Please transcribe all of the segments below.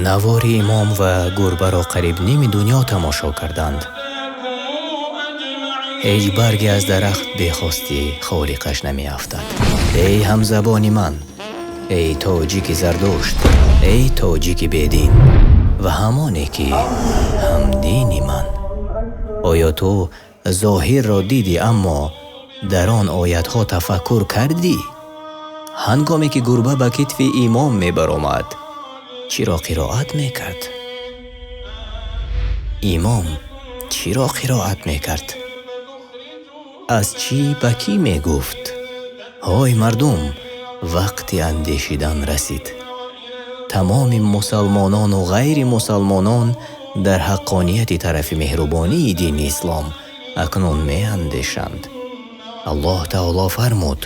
Навори имом ва гурбаро қариб ними дунё тамошо карданд. Ҳеҷ барге аз дарахт бехости холиқаш намеафтад. Эй ҳамзабони ман, эй тоҷики Зардушт, эй тоҷики бедин ва ҳамоне ки ҳамдини ман. Оё ту зоҳирро дидӣ, аммо дар он оятҳо тафаккур кардӣ? Ҳангоме ки гурба ба китфи имом мебаромад, чиро қироат мекард? Имом чиро қироат мекард? Аз чӣ ба кӣ мегуфт? Ҳой мардум, вақти андешидан расид. Тамоми мусалмонон ва ғайри мусалмонон дар ҳаққонияти тарафи меҳрубонии дини ислом акнун меандешанд. Аллоҳ таоло фармуд: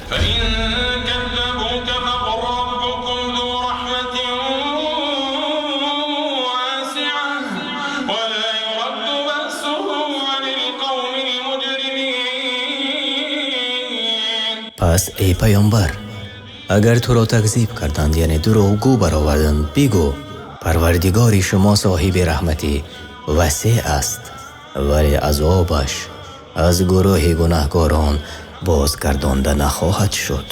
Пас эй паёмбар, агар туро такзиб карданд, яъне дурӯғгӯ бароварданд, бигӯ: Парвардигори шумо соҳиби раҳмати васеъ аст, вале азобаш аз гурӯҳи гунаҳкорон бозгардонда нахоҳад шуд.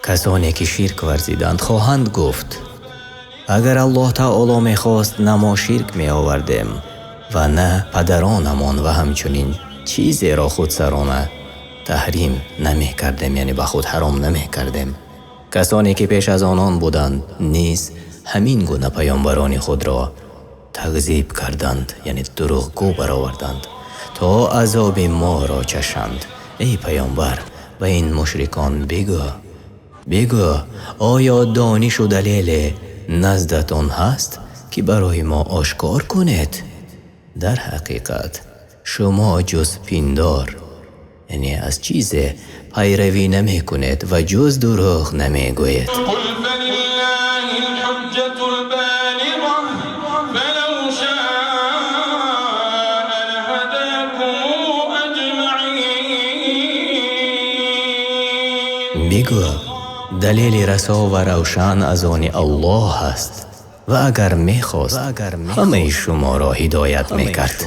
Касоне ки ширк варзиданд хоҳанд гуфт: агар Аллоҳ таоло мехост, на мо ширк меовардем ва на падаронамон ва ҳамчунин чизеро худсарона таҳрим намекардем, яъне ба худ ҳаром намекардем. Касоне ки пеш аз онон буданд низ ҳамин гуна паёмбарони худро такзиб карданд, яъне дурӯғгӯ бароварданд, то азоби моро чашанд. Эй паёмбар, ба ин мушрикон бигӯ: бигӯ, оё донишу далеле наздатон ҳаст, ки барои мо ошкор кунед? Дар ҳақиқат шумо ҷуз пиндор, яъне аз чизе пайравӣ намекунед ва ҷуз дурӯғ намегӯед. Бигӯ: далели расо ва равшан аз они Аллоҳ аст ва агар мехост, ҳамаи шуморо ҳидоят мекард.